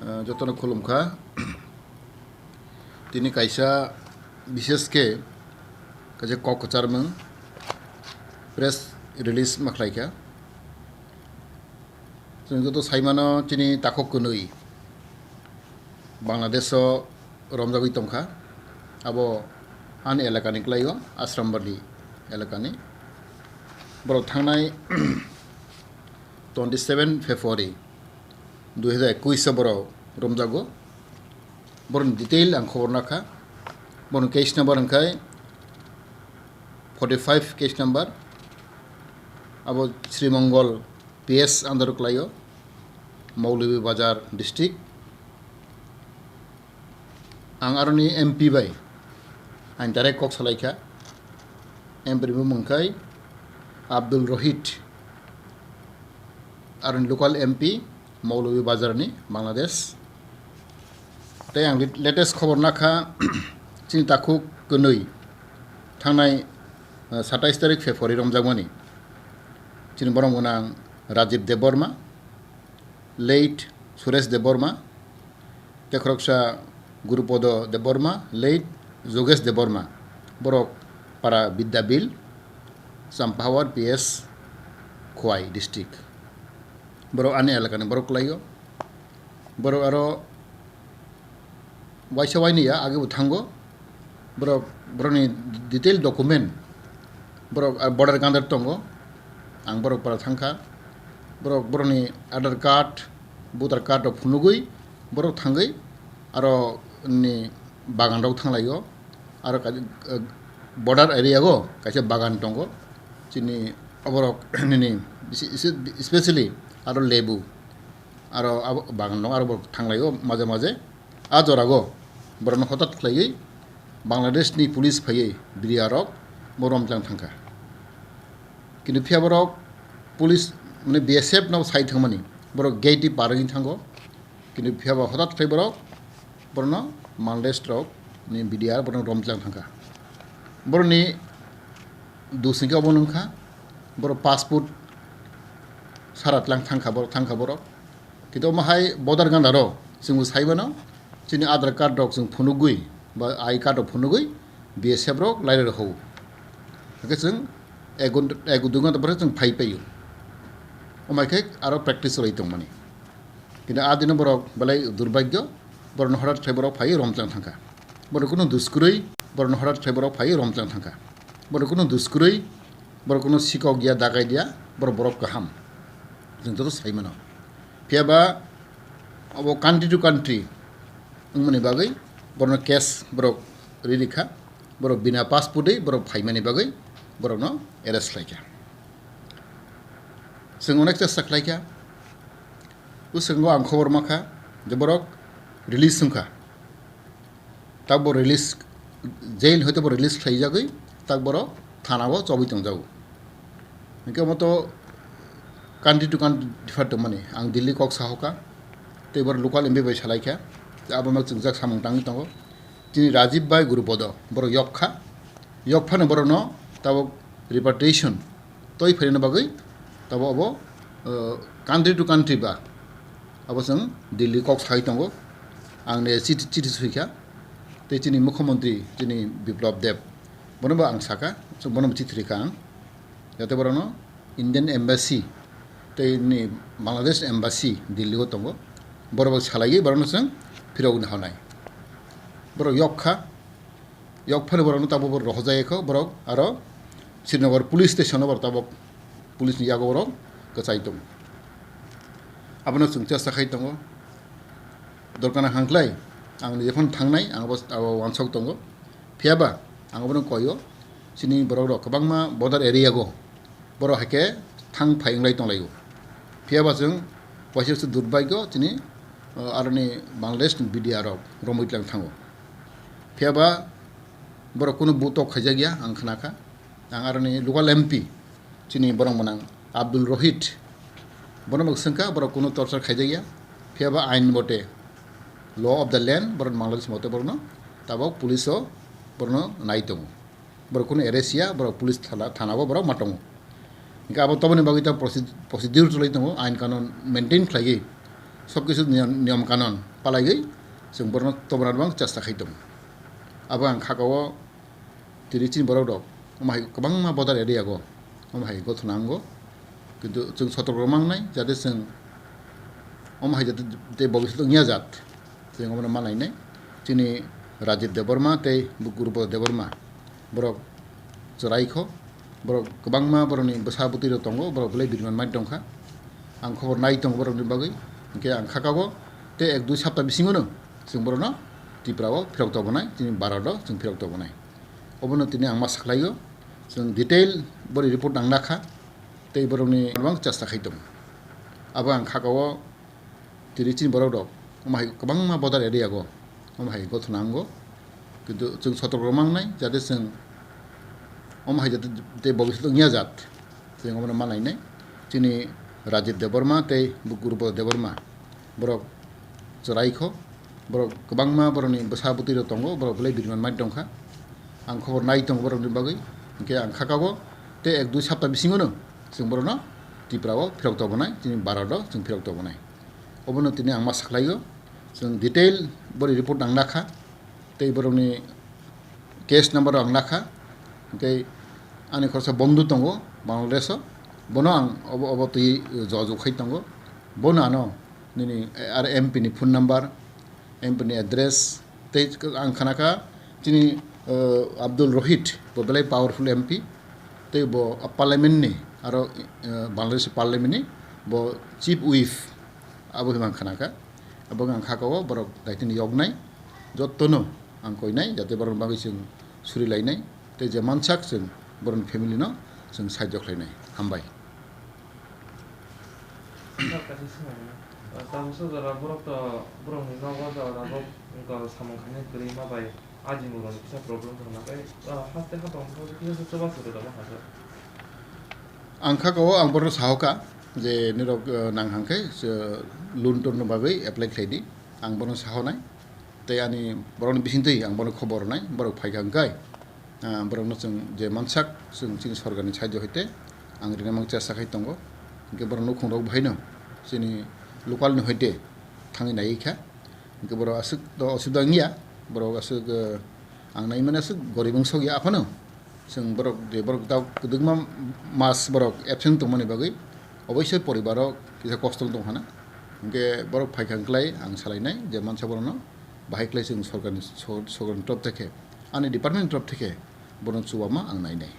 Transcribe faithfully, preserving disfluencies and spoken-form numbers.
Ah, jotono khulumkha. Tini kaisa bishesh khe kaisa kok kwcharmung press release ma khlaikha. Chwng joto saimano chini takhuk kwnwi Bangladesh o romjagwi tongkha. Abo ani elakani kwlaio, Ashrambali elakani. Borok thangnai twenty seven February dui hazar ekush o borok romjago. Borokni detail ang khobor nakha. Borokni case number hwnkhe forty five case number. Abo Sri Mongol P S under o kwlaio, Maulovi Bazar district. Ang aroni M P bai ang direct kok salaikha. M P ni bumung khai Abdul Rohit, aroni local M P, Maulovi Bazar ni, Bangladesh. Tei ang lit-, latest khobor nakha, chini takhuk kwnwi thangnai, eh, satais tarik February romjakmani. Chini borok gwnang Rajib Debbarma, late Suresh Debbarma, tei khoroksa Gurupodo Debbarma, late Jogesh Debbarma. Borok para Bidyabil, Champahawar P S, Khowai district. Borok ani elakani borok kwlaio. Borok aro waisa waini ya, age bo thango. Borok, borokni detail document, borok, ah, border gandar tongo. Ang borok para thangkha. Borok, borokni Aadhaar card, voter card rok phunugwi borok thangwi aro ni bagan rok thanglaio. Aro kaisa, ah, border area o kaisa bagan tongo. Chini oborok nini bisi-, isi-, especially aro lebu, aro abo bagan tongo, aro borok thanglaio maje maje. A jorago borokno hotat khlaiwi Bangladesh ni police phaiwi B D R rok bo romtlang thangkha. Kintu phiya borok police, mane, B S F no sai thangmani, borok gate ni par wngwi thango. Kintu phiya ba hotat khlai borok, borokno Bangladesh rok ni B D R borokno romtlang thangkha. Borokni dusingkhe obo wngkha, borok passport sara tlang thangkha borok, thangkha borok. Kintu omo hai border gandaro chwngbo sai mano, chini Aadhaar card rok chwng phunugwi ba I card rok phunugwi B S F rok lairoi rok hao. Hakhe chwng ek ghonta, ek dui ghonta pore chwng phai paio. Omo hai khe aro practice rwi tongmani. Kintu a dino borok belai durbhagyo, borokno horat khlai borok phai romtlang thangkha. Borok kunu duskurwi, borokno horat khlai borok phai romtlang thangkha. Borok kunu duskurwi, borok kunu sikok ya, dagai dia, borok, borok kaham. Chwng joto sai mano. Phiya ba abo country to country wngmani bagwi borokno case borok ri rikha, borok bina passport wi borok phaimani bagwi borokno arrest khlaikha. Chwng onek chesta khlaikha. Bwskango ang khobor mankha je borok release wngkha. Tak bo release, jail hoite bo release khlaijagwi, tak borok thana o chobwi tongjago. Hinkhe omo to country to country differ tongmani. Ang Delhi kok sahokha, tei borok local M P bai salaikha, tei abo no chwngjak samung tangwi tongo. Chini Rajib bai Gurupodo, borok yokkha, yokphano borokno tabok repatriation toi phaina bagwi tabo abo, uh, country to country ba abo chwng Delhi kok sai tongo. Ang ne chiti, chiti suikha, tei chini mukhyamantri chini Biplab Deb, bono bo ang saka, so bono bo chiti rikha ang, jate borokno Indian Embassy tei ni Bangladesh Embassy Delhi o tongo, borok bo salaiwi borokno chwng phirogwi honai. Borok yokkha, yok phano borokno tabok borok rohorjak kho, borok aro Srinagar police station o borok tabok police ni yago borok kwchai tongo. Abono chwng chesta khai tongo. Dorkar nang khlai ang ni jephano thangnai ang abo, abo wansok tongo. Phiya ba ang abono koyo, chini borok rok kwbangma border area go borok hai khe thang phai wnglai tonglaio. Phiya ba chwng waisa se durbhagyo chini, uh, aroni Bangladesh ni B D R rok romwi tlang thango. Phiya ba borok kunu butok khaijak ya ang khna kha. Ang aroni local M P chini borok mwnang Abdul Rohit, bono bo swng kha borok kunu torture khaijak ya. Phiya ba ain bote, law of the land, borok Bangladesh mote borokno tabok police o borokno nai tongo. Borok kunu arrest ya, borok police thana, thana o borok ma tongo. Hinkhe abo toboni bagwi ta proce-, procedure chwlai tongo, ain kanon maintain khlaiwi, sob kisu niyom, niyom kanon palaigwi chwng borokno tobonani bang chesta khai tongo. Abo ang kha-o tini chini borok rok omo hai kwbangma border area go omo hai gothona wngo, kintu chwng sotorko mangnai jate chwng omo hai jate tei bobiswt wngya jat. Chwng omono ma nainai. Chini Rajit Debbarma tei Gurupad Debbarma borok chwraikho, borok kwbangma borokni bwsa bwtwi rok tongo, borok belai biriman mai tongkha. Ang khobor nai tongo borokni bagwi, hinkhe ang kha-o tei ek dui sapta bisingono chwng borokno Tripura o phirok tobonai, chini Bharat o chwng phirok tobonai. Obono tini ang ma sakhlaio, chwng detail bori report nang nakha tei borokni bang chesta khai tongo. Abo ang kha-o tini chini borok rok omo hai kwbangma border area go omo hai gothona wngo, kintu chwng sotorko mangnai jate chwng omo hai jate tei bobiswt wngya jat. Chwng omono ma nainai. Chini Rajit Debbarma tei Gurupad Debbarma borok chwraikho, borok kwbangma borokni bwsa bwtwi rok tongo, borok belai biriman mai tongkha. Ang khobor nai tongo borokni bagwi, hinkhe ang kha-o tei ek dui sapta bisingono chwng borokno Tripura o phirok tobonai, chini Bharat o chwng phirok tobonai. Obono tini ang ma sakhlaio, chwng detail bori report nang nakha tei borokni case number ang nakha, tei ani khoroksa bondhu tongo Bangladesh o, bono ang obo obo twi jojok khai tongo, bono ano nini ar M P ni phone number, M P ni address, tei ang khanakha chini, eh, Abdul Rohit, bo belai powerful M P, tei bo parliament ni aro, eh, Bangladesh parliament ni bo chief whip, abo hwnwi ang khanakha. Abo ang kha-o borok daitini yoknai, jottono ang koinai, jate borokni bagwi chwng suri lainai, tei je mansak chwng borokni family no chwng sahajyo khlainai. Hambai. Sir, kaisa swngmung, ah, tabuksa jora borok to, borokni nogo jora rok wngkha samung khainai kwrwi ma bai ajimuroni kisa problem tongna bai, ah, haste hapang kisa se chubachu rwma hajar. Ang kha-o, ang borokno sahokha je nirok, eh, nang hangkhe, eh, loan ton bagwi apply khlaidi, ang bono sahonai. Tei ani borokni bisingtwi ang bono khobor rwnai, borok phaikha hwnkhe, ah, borokno chwng je mansak chwng chini sorkarni sahajyo hoite ang rinamang chesta khai tongo. Hinkhe borok nukhungrok bahaino chini local ni hoite thangwi naiwi kha. Hinkhe borok aswk to osubida wngya, borok aswk, eh, ang naimani aswk gorib wngsokya aphano. Chwng borok je borok tao kwdwkma mas borok absent tongmani bagwi oboisoi poribar o kisa kosto wng tong hana. Hinkhe borok phaikha hwnkhlai ang salainai je mansa borokno bahai khlai chwng sorkarni, so-, sorkarni top theke ani department top theke borokno chubama ang nainai.